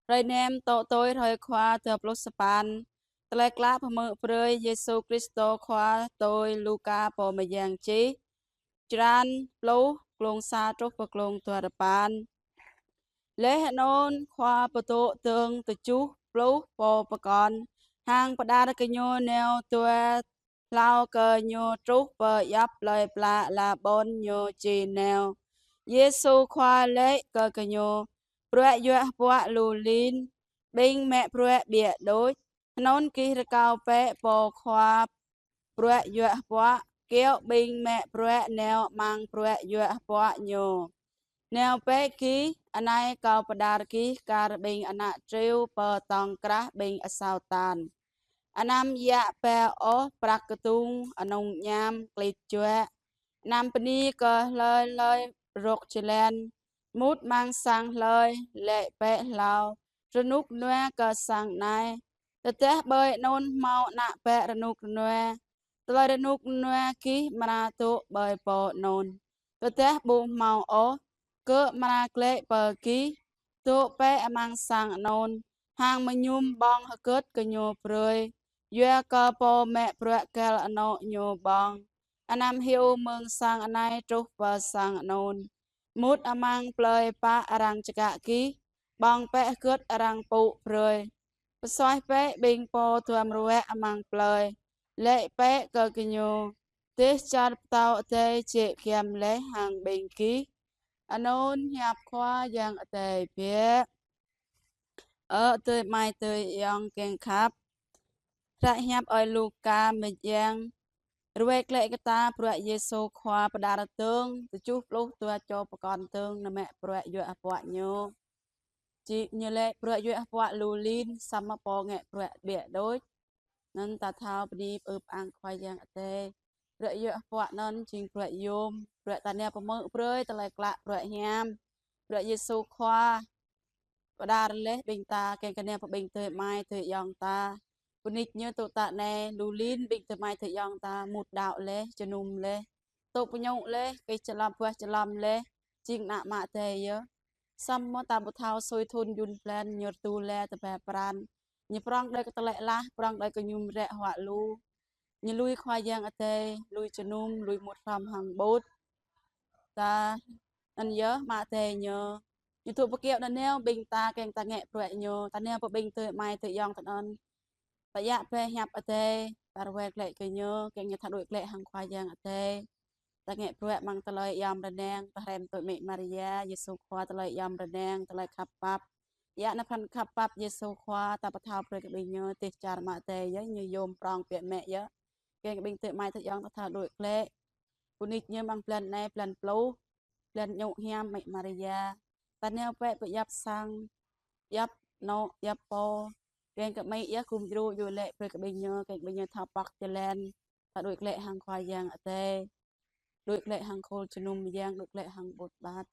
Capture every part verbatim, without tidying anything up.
Hrơi năm tŏ tui hrơi Khua dua pluh sapăn. Tơlơi klă pơmưk brơi Yêsu Kristô Khua tui Luka pô mơyang čih. Črăn pluh, glông sa truh pơ glông dua rơpăn. Laih anŭn Khua pơtŭ tơng tơjuh pluh pô pơkŏn, hăng pơđar gơñu nao dua hlâo kơ Ñu truh pơ djŏp plơi pla ala ƀôn Ñu či nao. Yêsu Khua laĭ kơ gơñu: Bruă yuă hơpuă lu lin, ƀing mă bruă ƀiă đôč. Hơnŭn gih rơkâo bĕ pô khua bruă yuă hơpuă, kiaŏ ƀing mă bruă nao amăng bruă yuă hơpuă ñu. Nao bĕ gih, anai Kâo pơđar gih kar ƀing ană triu pơ tŏng krah ƀing asâo tan. Anăm djă ba ôh prăk kơdŭng, anŭng añăm, klĭt juă. Anăm bơni kơ hlơi hlơi rŏk jơlan. Mŭt amăng sang hlơi, laĭ bĕ hlâo: Rơnŭk rơnua kơ sang anai. Tơdah ƀơi anŭn hmâo ană bă rơnŭk rơnua, tơlơi rơnŭk rơnua gih amra dŏ ƀơi pô anŭn. Tơdah ƀu hmâo ôh, gơ̆ amra glaĭ pơ gih: Dŏ bĕ amăng sang anŭn, hăng mơñum ƀơ̆ng hơgĕt gơñu brơi, yua kơ pô mă bruă găl anŏ ñu ƀơ̆ng. Anăm hyu mơ̆ng sang anai truh pơ sang anŭn. Mŭt amăng plơi pă arăng čơkă gih, ƀơ̆ng bĕ hơgĕt arăng pŭ brơi. Pơsuaih bĕ ƀing pô duăm ruă amăng plơi, laĭ bĕ kơ gơñu: Dêh čar Pơtao Adai jĕ giăm laih hăng ƀing gih. Anŭn hiăp Khua Yang Adai biă. Ơ adơi amai adơi ayŏng kiăng khăp. Hră hiăp ơi Luka mơyang ruai glaĭ kơ ta bruă Yêsu Khua pơđar tơng tơjuh pluh dua čô pơkŏn tơng nao mă bruă yuă hơpuă ñu. Či ñu laĭ bruă yuă hơpuă lu lin, samơ̆ pô ngă bruă ƀiă đôč. Anŭn ta thâo bơni pơư pơang Khua Yang Adai. Bruă yuă hơpuă anŭn jing bruă yôm, bruă ta nao pơmưk brơi tơlơi klă bruă hiam. Bruă Yêsu Khua pơđar laih ƀing ta, kiăng kơ nao pơ ƀing adơi amai adơi ayŏng ta. Pơnič ñu tŭ tă anai, lu lin ƀing adơi amai adơi ayŏng ta mŭt đaŏ laih, jơnum laih, tŭ pơñŭ laih, kơ čơlăm buah čơlăm laih, jing ană mă Adai yơh. Samơ̆ ta ƀu thâo sui thŭn jun blan, ñu rơdu laĭ tơbiă pran. Ñu prŏng đơi kơ tơlơi alah, prŏng đơi kơ mơñum ră huă lu. Ñu lui Khua Yang Adai, lui jơnum, lui mŭt hrŏm hăng ƀôt. Ta anŭn yơh mă Adai ñu. Ñu dŏ pơkiaŏ nanao ƀing ta kiăng ta ngă bruă ñu, ta nao pơ ƀing adơi amai adơi ayŏng ta anŭn. Ta djă bĕ hiăp Adai, ta ruai glaĭ kơ ñu, kiăng ñu ta đuaĭ glaĭ hăng Khua Yang Adai. Ta ngă bruă amăng tơlơi yom rơnang, ta hrăm tui Mĕ Maria, Yêsu Khua tơlơi yom rơnang, tơlơi khăp pap. Djă anŭn pran khăp pap Yêsu Khua, ta pơthâo brơi kơ ƀing ñu, dêh čar mă Adai yơh, ñu yôm prŏng biă mă yơh. Kiăng kơ ƀing adơi amai adơi ayŏng ta thâo đuaĭ glaĭ. Pơnič ñu amăng blan anai, blan pluh, blan ñu hiam Mĕ Maria. Ta nao bĕ pơ djŏp sang, djŏp anŏ, djŏp pô. Kiăng kơ Mĕ yơh gum djru djru laĭ brơi kơ ƀing ñu, kiăng ƀing ñu thâo pŏk jơlan. Ta đuaĭ glaĭ hăng Khua Yang Adai. Đuaĭ glaĭ hăng khul jơnum mơyang, đuaĭ glaĭ hăng ƀôt ƀat.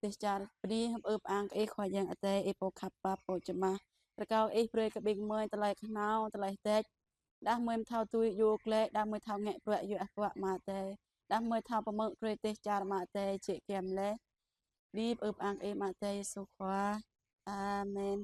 Dêh čar bơni hơmư̆ pơang kơ Ih Khua Yang Adai, Ih pô khăp pap, pô čơmah. Rơkâo Ih brơi kơ ƀing mơi tơlơi kơhnâo, tơlơi hơdĕč. Đah mơi thâo tui yua glaĭ, đah mơi thâo ngă bruă yuă hơpuă mă Adai. Đah mơi thâo pơmưk brơi dêh čar mă Adai jĕ giăm laih. Bơni pơư pơang kơ Ih mă Adai Yêsu Khua. Amen.